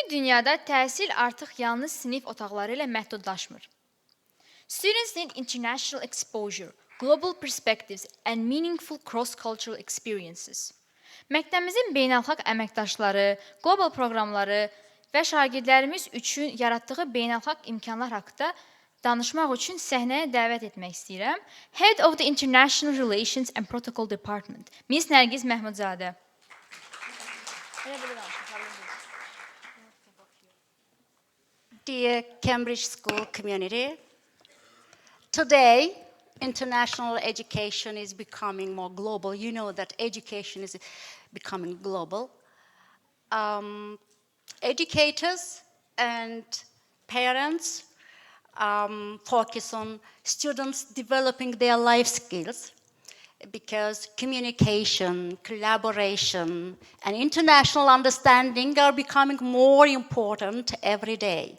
Bugünkü dünyada təhsil artıq yalnız sinif otaqları ilə məhdudlaşmır. Students need international exposure, global perspectives and meaningful cross-cultural experiences. Məktəbimizin beynəlxalq əməkdaşları, qlobal proqramları və şagirdlərimiz üçün yaratdığı beynəlxalq imkanlar haqqında danışmaq üçün səhnəyə dəvət etmək istəyirəm. Head of the International Relations and Protocol Department, Miss Nərgiz Məhmudzadə. Elə belə danışın, problem deyil. Dear Cambridge School community, today international education is becoming more global. You know that education is becoming global. Educators and parents focus on students developing their life skills because communication, collaboration, and international understanding are becoming more important every day.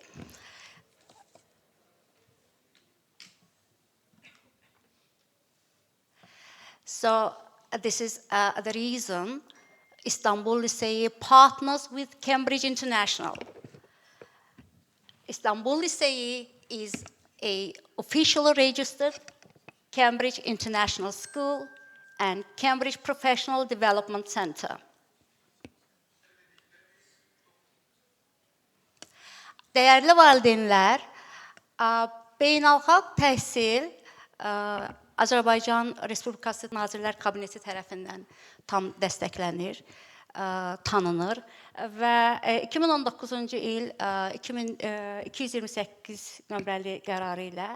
So this is the reason Istanbul Liseyi partners with Cambridge International. Istanbul Liseyi is a officially registered Cambridge International School and Cambridge Professional Development Center. Dəyərli valideynlər, beynəlxalq təhsil Azərbaycan Respublikası Nazirlər Kabineti tərəfindən tam dəstəklənir, tanınır və 2019-cu il 228 nömrəli qərarı ilə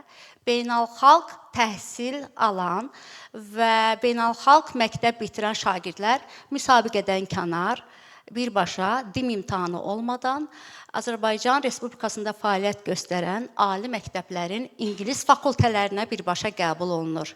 beynəlxalq təhsil alan və beynəlxalq məktəb bitirən şagirdlər müsabiqədən kənar birbaşa DİM imtahanı olmadan Azərbaycan Respublikasında fəaliyyət göstərən ali məktəblərin ingilis fakültələrinə birbaşa qəbul olunur.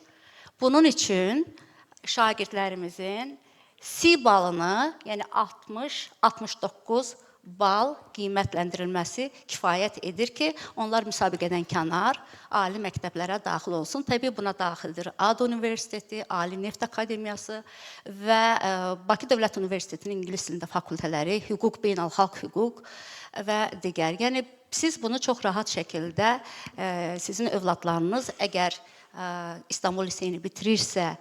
Bunun üçün şagirdlərimizin C balını, yəni 60-69 bal qiymətləndirilməsi kifayət edir ki, onlar müsabiqədən kənar ali məktəblərə daxil olsun. Təbii buna daxildir ADA Universiteti, Ali Neft Akademiyası və Bakı Dövlət Universitetinin ingilis dilində fakültələri, hüquq, beynəlxalq hüquq və digər. Yəni siz bunu çox rahat şəkildə sizin övladlarınız əgər İstanbul Liseyini bitirirsə,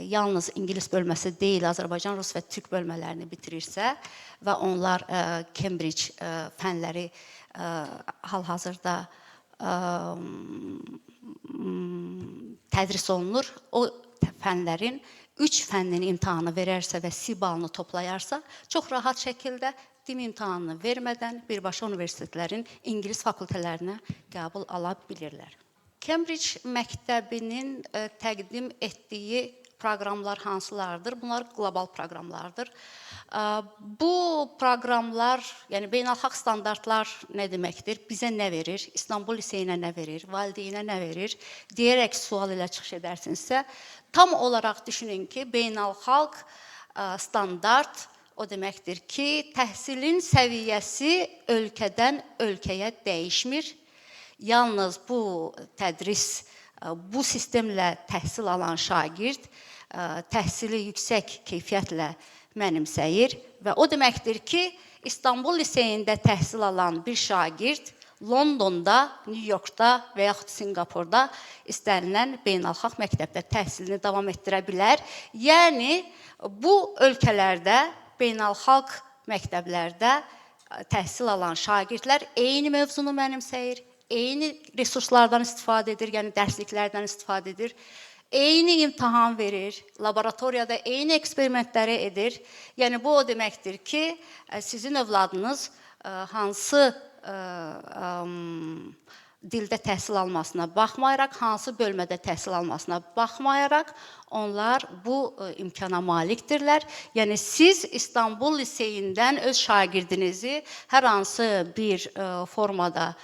yalnız ingilis bölməsi deyil, Azərbaycan, rus və türk bölmələrini bitirirsə və onlar Cambridge fənləri hal-hazırda tədris olunur. O fənlərin 3 fənninin imtahanı verərsə və C balını toplayarsa, çox rahat şəkildə DİM imtahanını vermədən birbaşa universitetlərin ingilis fakültələrinə qəbul ala bilirlər. Cambridge məktəbinin təqdim etdiyi proqramlar hansılardır? Bunlar qlobal proqramlardır. Bu proqramlar, yəni beynəlxalq standartlar nə deməkdir? Bizə nə verir? İstanbul Liseyinə nə verir? Valideynə nə verir? Deyərək sual ilə çıxış edərsinizsə, tam olaraq düşünün ki, beynəlxalq standart o deməkdir ki, təhsilin səviyyəsi ölkədən ölkəyə dəyişmir. Yalnız bu tədris, bu sistemlə təhsil alan şagird təhsili yüksək keyfiyyətlə mənimsəyir və o deməkdir ki, İstanbul Liseyində təhsil alan bir şagird Londonda, New Yorkda və yaxud Sinqapurda istənilən beynəlxalq məktəbdə təhsilini davam etdirə bilər. Yəni bu ölkələrdə beynəlxalq məktəblərdə təhsil alan şagirdlər eyni mövzunu mənimsəyir, eyni resurslardan istifadə edir, yəni dərsliklərdən istifadə edir, eyni imtahan verir, laboratoriyada eyni eksperimentləri edir. Yəni bu o deməkdir ki, sizin övladınız hansı dildə təhsil almasına baxmayaraq, hansı bölmədə təhsil almasına baxmayaraq, onlar bu imkana malikdirlər. Yəni siz İstanbul Liseyindən öz şagirdinizi hər hansı bir formada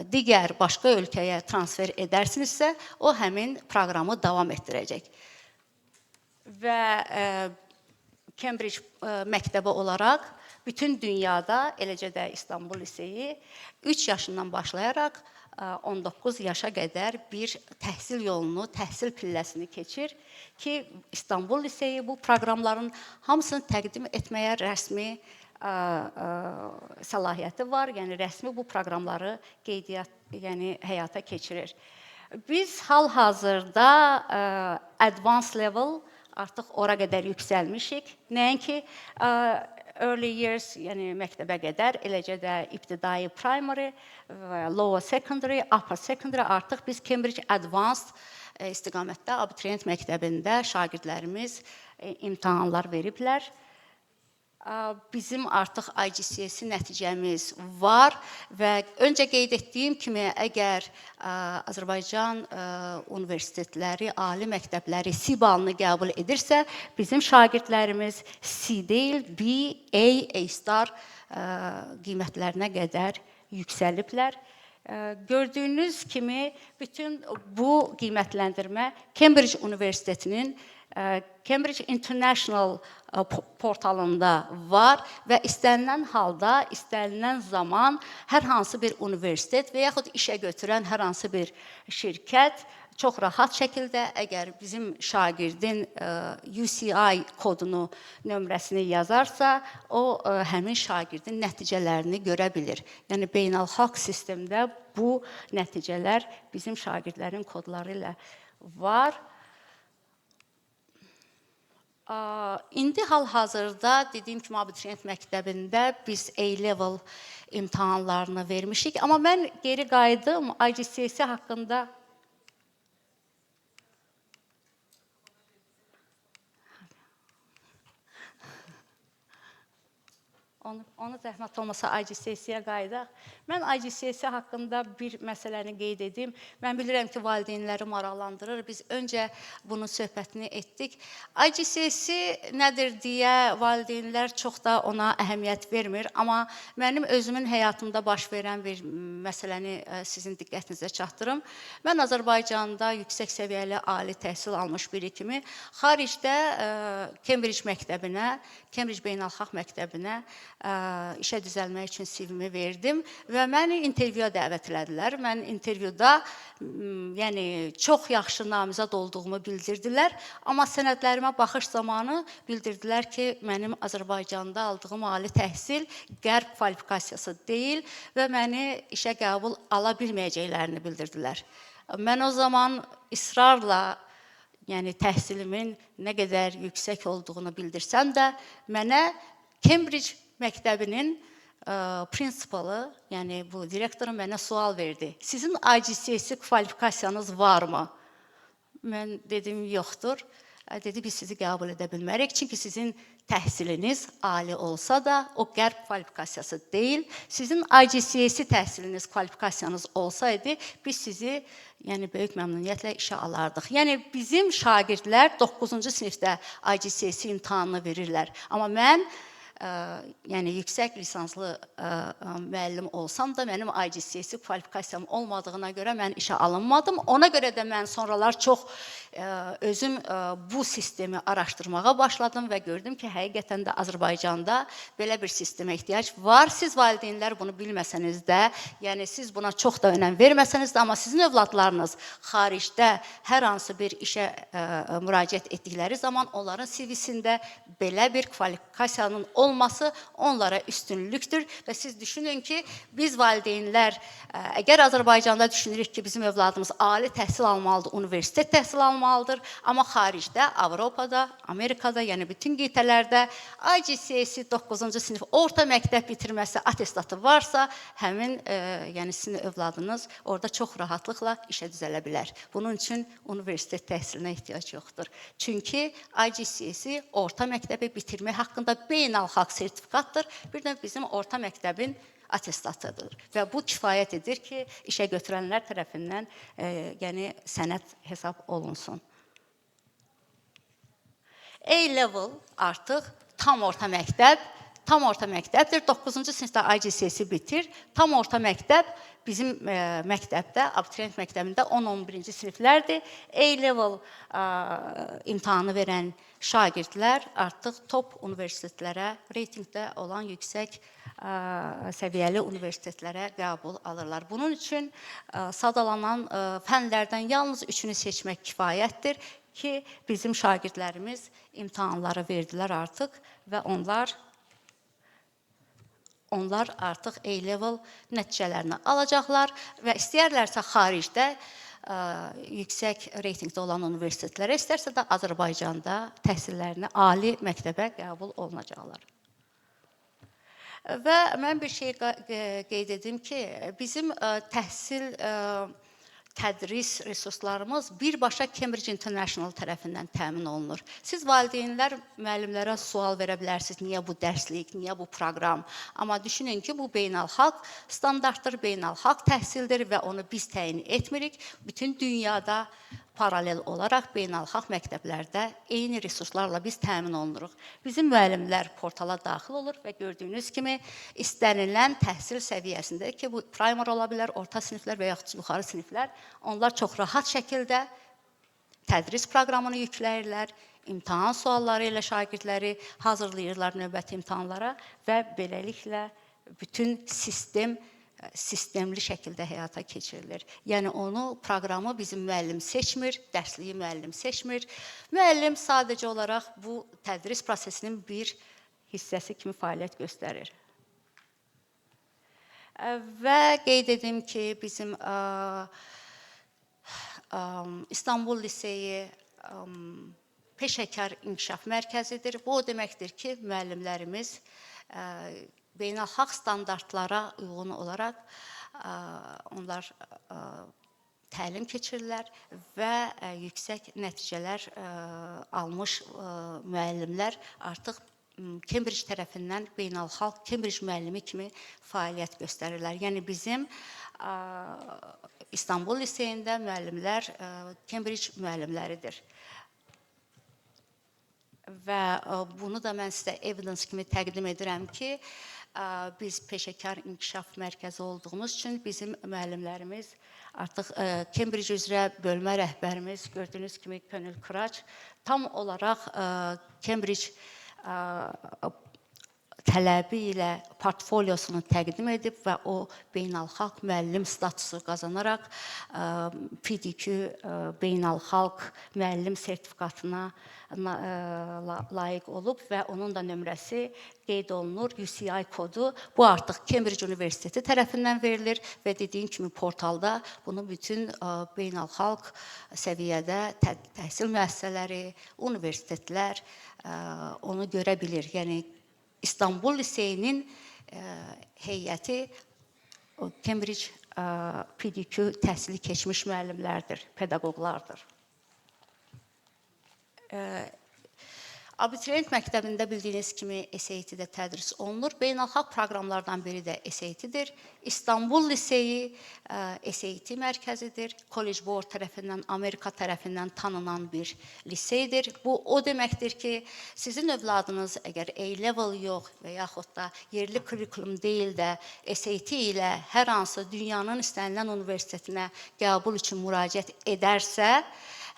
digər başqa ölkəyə transfer edərsinizsə, o həmin proqramı davam etdirəcək. Və Cambridge məktəbi olaraq bütün dünyada, eləcə də İstanbul Liseyi 3 yaşından başlayaraq 19 yaşa qədər bir təhsil yolunu, təhsil pilləsini keçir ki, İstanbul Liseyi bu proqramların hamısını təqdim etməyə rəsmi səlahiyyəti var. Yəni rəsmi bu proqramları qeydiyyat, yəni həyata keçirir. Biz hal-hazırda advanced level artıq ora qədər yüksəlmişik. Nəinki early years, yəni məktəbə qədər, eləcə də ibtidai primary, lower secondary, upper secondary artıq biz Cambridge Advanced istiqamətdə abituriyent məktəbində şagirdlərimiz imtahanlar veriblər. Bizim artıq IGCSE nəticəmiz var və öncə qeyd etdiyim kimi, əgər Azərbaycan universitetləri, ali məktəbləri C balını qəbul edirsə, bizim şagirdlərimiz C deyil, B, A, A star qiymətlərinə qədər yüksəliblər. Gördüyünüz kimi bütün bu qiymətləndirmə Cambridge Universitetinin Cambridge International portalında var və istənilən halda, istənilən zaman hər hansı bir universitet və yaxud işə götürən hər hansı bir şirkət çox rahat şəkildə əgər bizim şagirdin UCI kodunu, nömrəsini yazarsa, o həmin şagirdin nəticələrini görə bilir. Yəni beynəlxalq sistemdə bu nəticələr bizim şagirdlərin kodları ilə var. İndi hal-hazırda dediyim kimi abituriyent məktəbində biz A-level imtahanlarını vermişik. Amma mən geri qayıdım IGCSE haqqında. Onu zəhmət olmasa IGCSE-yə qayıdaq. Mən IGCSE haqqında bir məsələni qeyd edim. Mən bilirəm ki, valideynləri maraqlandırır. Biz öncə bunun söhbətini etdik. IGCSE nədir deyə valideynlər çox da ona əhəmiyyət vermir. Amma mənim özümün həyatımda baş verən bir məsələni sizin diqqətinizə çatdırım. Mən Azərbaycanda yüksək səviyyəli ali təhsil almış biri kimi xaricdə Cambridge məktəbinə, Cambridge Beynəlxalq məktəbinə işə düzəlmək üçün CV-mi verdim və məni intervyuya dəvət elədilər. Mən intervyuda yəni çox yaxşı namizəd olduğumu bildirdilər, amma sənədlərimə baxış zamanı bildirdilər ki, mənim Azərbaycanda aldığım ali təhsil qərb kvalifikasiyası deyil və məni işə qəbul ala bilməyəcəklərini bildirdilər. Mən o zaman israrla, yəni təhsilimin nə qədər yüksək olduğunu bildirsəm də, mənə Cambridge məktəbinin prinsipalı, yəni bu direktoru mənə sual verdi. Sizin IGCSE kvalifikasiyanız varmı? Mən dedim, yoxdur. Dedi, biz sizi qəbul edə bilmərik. Çünki sizin təhsiliniz ali olsa da, o qərb kvalifikasiyası deyil. Sizin IGCSE təhsiliniz, kvalifikasiyanız olsaydı, biz sizi yəni böyük məmnuniyyətlə işə alardıq. Yəni bizim şagirdlər 9-cu sinifdə IGCSE imtahanını verirlər. Amma mən yəni yüksək lisanslı müəllim olsam da mənim IGCSE kvalifikasiyam olmadığına görə mən işə alınmadım. Ona görə də mən sonralar çox özüm bu sistemi araşdırmağa başladım və gördüm ki, həqiqətən də Azərbaycanda belə bir sistemə ehtiyac var. Siz valideynlər bunu bilməsəniz də, yəni siz buna çox da önəm verməsəniz də, amma sizin övladlarınız xaricdə hər hansı bir işə müraciət etdikləri zaman onların CV-sində belə bir kvalifikasiyanın olması onlara üstünlükdür və siz düşünün ki, biz valideynlər əgər Azərbaycanda düşünürük ki, bizim övladımız ali təhsil almalıdır, universitet təhsil almalıdır, amma xaricdə, Avropada, Amerikada, yəni bütün qitələrdə IGCSE 9-cu sinif orta məktəb bitirməsi atestatı varsa, həmin yəni sizin övladınız orada çox rahatlıqla işə düzələ bilər. Bunun üçün universitet təhsilinə ehtiyac yoxdur. Çünki IGCSE orta məktəbi bitirmək haqqında beynəlxalq sertifikatdır. Bir də bizim orta məktəbin atestatıdır. Və bu kifayət edir ki, işə götürənlər tərəfindən yəni sənəd hesab olunsun. A-level artıq tam orta məktəb, tam orta məktəbdir. 9-cu sinifdə IGCSE bitir. Tam orta məktəb bizim məktəbdə, abituriyent məktəbində 10-11-ci siniflərdir. A-level imtahanı verən şagirdlər artıq top universitetlərə, reytinqdə olan yüksək səviyyəli universitetlərə qəbul alırlar. Bunun üçün sadalanan fənlərdən yalnız üçünü seçmək kifayətdir ki, bizim şagirdlərimiz imtahanları verdilər artıq və onlar Onlar artıq A-level nəticələrini alacaqlar və istəyərlərsə xaricdə yüksək reytinqdə olan universitetlərə, istərsə də Azərbaycanda təhsillərini ali məktəbə qəbul olunacaqlar. Və mən bir şey qeyd edim ki, bizim təhsil tədris resurslarımız birbaşa Cambridge International tərəfindən təmin olunur. Siz valideynlər müəllimlərə sual verə bilərsiniz, niyə bu dərslik, niyə bu proqram? Amma düşünün ki, bu beynəlxalq standartdır, beynəlxalq təhsildir və onu biz təyin etmirik. Bütün dünyada paralel olaraq beynəlxalq məktəblərdə eyni resurslarla biz təmin olunuruq. Bizim müəllimlər portala daxil olur və gördüyünüz kimi istənilən təhsil səviyyəsində ki, bu primer ola bilər, orta siniflər və yaxud yuxarı siniflər, onlar çox rahat şəkildə tədris proqramını yükləyirlər, imtahan sualları ilə şagirdləri hazırlayırlar növbəti imtahanlara və beləliklə bütün sistem sistemli şəkildə həyata keçirilir. Yəni onu, proqramı bizim müəllim seçmir, dərsliyi müəllim seçmir. Müəllim sadəcə olaraq bu tədris prosesinin bir hissəsi kimi fəaliyyət göstərir. Və qeyd edim ki, bizim İstanbul Liseyi peşəkar inkişaf mərkəzidir. Bu o deməkdir ki, müəllimlərimiz beynəlxalq standartlara uyğun olaraq onlar təlim keçirirlər və yüksək nəticələr almış müəllimlər artıq Cambridge tərəfindən beynəlxalq Cambridge müəllimi kimi fəaliyyət göstərirlər. Yəni bizim İstanbul Liseyində müəllimlər Cambridge müəllimləridir. Və bunu da mən sizə evidence kimi təqdim edirəm ki, biz peşəkar inkişaf mərkəzi olduğumuz üçün bizim müəllimlərimiz artıq Cambridge üzrə bölmə rəhbərimiz gördüyünüz kimi Könül Kıraç tam olaraq Cambridge tələbi ilə portfolyosunu təqdim edib və o beynəlxalq müəllim statusu qazanaraq PDQ beynəlxalq müəllim sertifikatına layiq olub və onun da nömrəsi qeyd olunur, UCI kodu. Bu artıq Cambridge Universiteti tərəfindən verilir və dediyim kimi portalda bunu bütün beynəlxalq səviyyədə təhsil müəssisələri, universitetlər onu görə bilir. Yəni İstanbul Liseyinin heyəti Cambridge PDQ təhsili keçmiş müəllimlərdir, pedaqoqlardır. Abituriyent məktəbində bildiyiniz kimi SAT-də tədris olunur. Beynəlxalq proqramlardan biri də SAT-dir. İstanbul Liseyi SAT mərkəzidir. College Board tərəfindən, Amerika tərəfindən tanınan bir liseydir. Bu o deməkdir ki, sizin övladınız əgər A-level yox və yaxud da yerli kurikulum deyil də SAT ilə hər hansı dünyanın istənilən universitetinə qəbul üçün müraciət edərsə,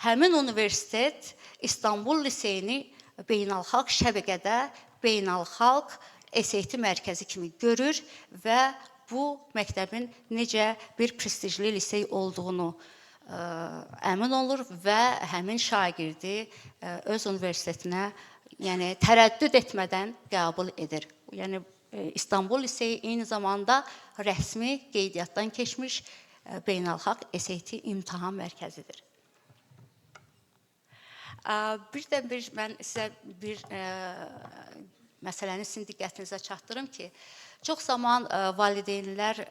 həmin universitet İstanbul Liseyini beynəlxalq şəbəkədə beynəlxalq SAT mərkəzi kimi görür və bu məktəbin necə bir prestijli lisey olduğunu əmin olur və həmin şagirdi öz universitetinə, yəni tərəddüd etmədən qəbul edir. Yəni İstanbul Liseyi eyni zamanda rəsmi qeydiyyatdan keçmiş beynəlxalq SAT imtahan mərkəzidir. Bir də bir mən sizə bir məsələni sizin diqqətinizə çatdırım ki, çox zaman valideynlər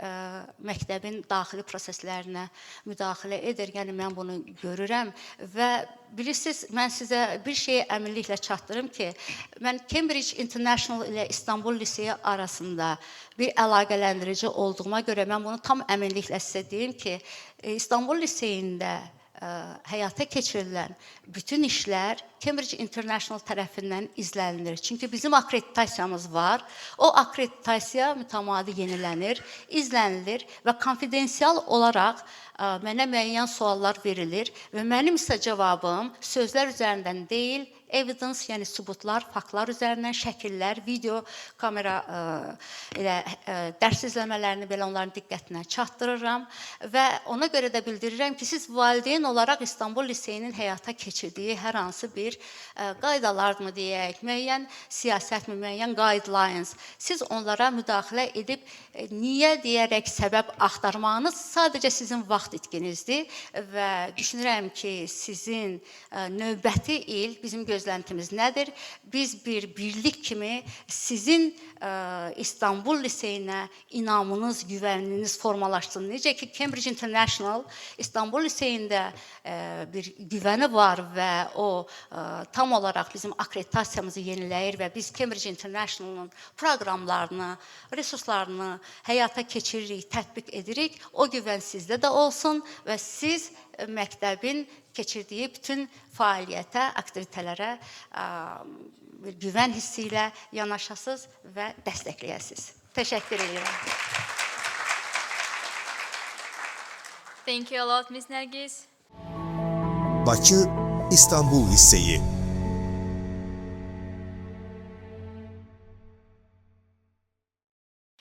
məktəbin daxili proseslərinə müdaxilə edir. Yəni mən bunu görürəm və bilirsiniz, mən sizə bir şeyi əminliklə çatdırım ki, mən Cambridge International ilə İstanbul Liseyi arasında bir əlaqələndirici olduğuma görə mən bunu tam əminliklə sizə deyim ki, İstanbul Liseyində həyata keçirilən bütün işlər Cambridge International tərəfindən izlənilir. Çünki bizim akkreditasiyamız var. O akkreditasiya mütəmadi yenilənir, izlənilir və konfidensial olaraq mənə müəyyən suallar verilir və mənim isə cavabım sözlər üzərindən deyil, Evidence, yəni sübutlar, faktlar üzərindən şəkillər, video kamera ilə dərs izləmələrini belə onların diqqətinə çatdırıram və ona görə də bildirirəm ki, siz valideyn olaraq İstanbul Liseyinin həyata keçirdiyi hər hansı bir qaydalarmı deyək, müəyyən siyasətmi, müəyyən guidelines, siz onlara müdaxilə edib niyə deyərək səbəb axtarmağınız sadəcə sizin vaxt itkinizdir və düşünürəm ki, sizin növbəti il bizim gözləntimiz nədir? Biz bir birlik kimi sizin İstanbul Liseyinə inamınız, güvəniniz formalaşsın. Necə ki Cambridge International İstanbul Liseyində bir güvəni var və o tam olaraq bizim akkreditasiyamızı yeniləyir və biz Cambridge Internationalın proqramlarını, resurslarını həyata keçiririk, tətbiq edirik. O güvən sizdə də olsun və siz məktəbin keçirdiyi bütün fəaliyyətə, aktivitələrə bir güvən hissi ilə yanaşasınız və dəstəkləyəsiniz. Təşəkkür edirəm. Thank you a lot, Ms. Nergis. Bakı İstanbul Liseyi.